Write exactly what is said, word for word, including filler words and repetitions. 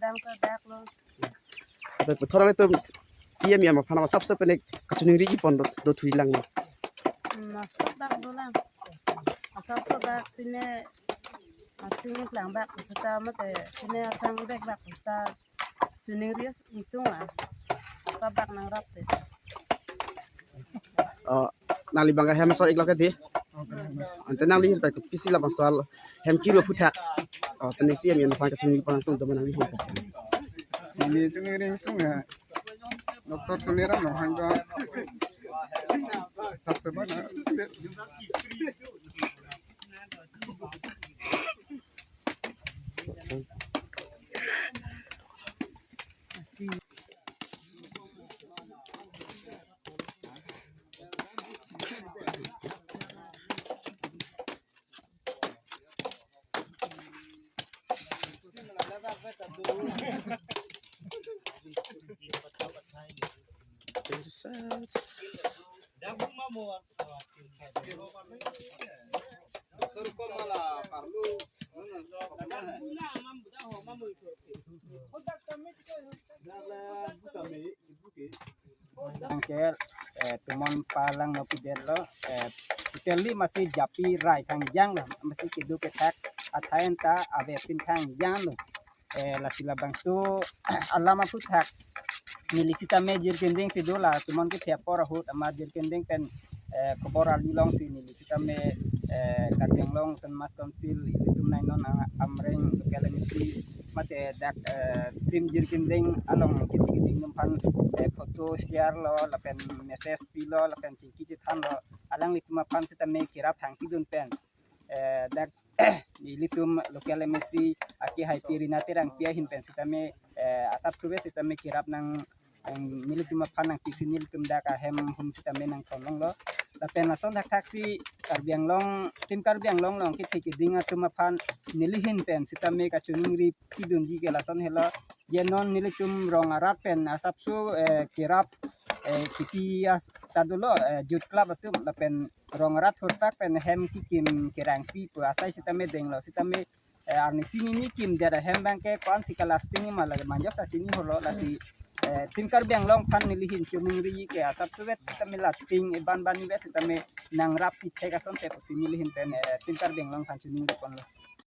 Tang ke dak lo. Ape puthot nanglitum C M M aphan asapso pen kachiningri pon do, do thulang. Hmm, asap dak dolang. Asapso dak pine asing lang bak seta mate pine asang bek bak seta chiningri ingtung a. Asap dak nangrap te. Oh, nangli bang hem asor ik lo ke di. Ante nangli hin pai kopisi labangso ahem kiri aphuthak. Oh, tene C M M aphan kachiningri pon nangtum do ma nangli hin. Neli chiningri ingtung a. Doctor Tuliram Ronghang do. Asapso bana. Angkel, eh, tumon palang no pidet lo, eh, totally masi japi rai kangjang lo, masi kedo kethak athai anta ave pin kangjang lo. Eh, lasi labangso alam aphuthak neli sitame jirkinding si do la tumon kethe apor ahut amat jirkinding pen, eh, khobor ali longsi neli sitame, eh, Karbi Anglong Autonomous Council ilitum nai non ang Amreng local M A C mate dak, eh, tim jirkinding along kiti kiti num aphan, eh, photo share lo lapen message pilo lapen chingki chethan lo alanglitum aphan sitame kerap hangpidun pen, eh, dak ilitum local M A C akehaipi Rina Terangpi ahin pen sitame, eh, asapso ave sitame kerap nang, nang nelitum aphan nangpisi nelitum dak ahem hum sitame nangthon longlo. Lapen lason thakthaksi Karbi Anglong, tim Karbi Anglong along kethe keding atum aphan neli hin pen sitame kachiningri pidunji ke lason helo. Je non nelitum rong arat pen asapso, eh, kerap, eh, kiti as ta dolo, eh, youth club atum lapen rong arat thurpak pen hem kekim kerangpi pu asai sitame denglo sitame, eh, arnisi nini kimdet ahem abang ke ko-ansi kalasting ma lake manjok ta chini holo lasi, eh, tim Karbi Anglong aphan neli hin chiningri ke asapso ave sitame lating eban bani ave sitame nangrap pithek asonte pusi neli hin pen, eh, tim Karbi Anglong aphan chiningri ponlo.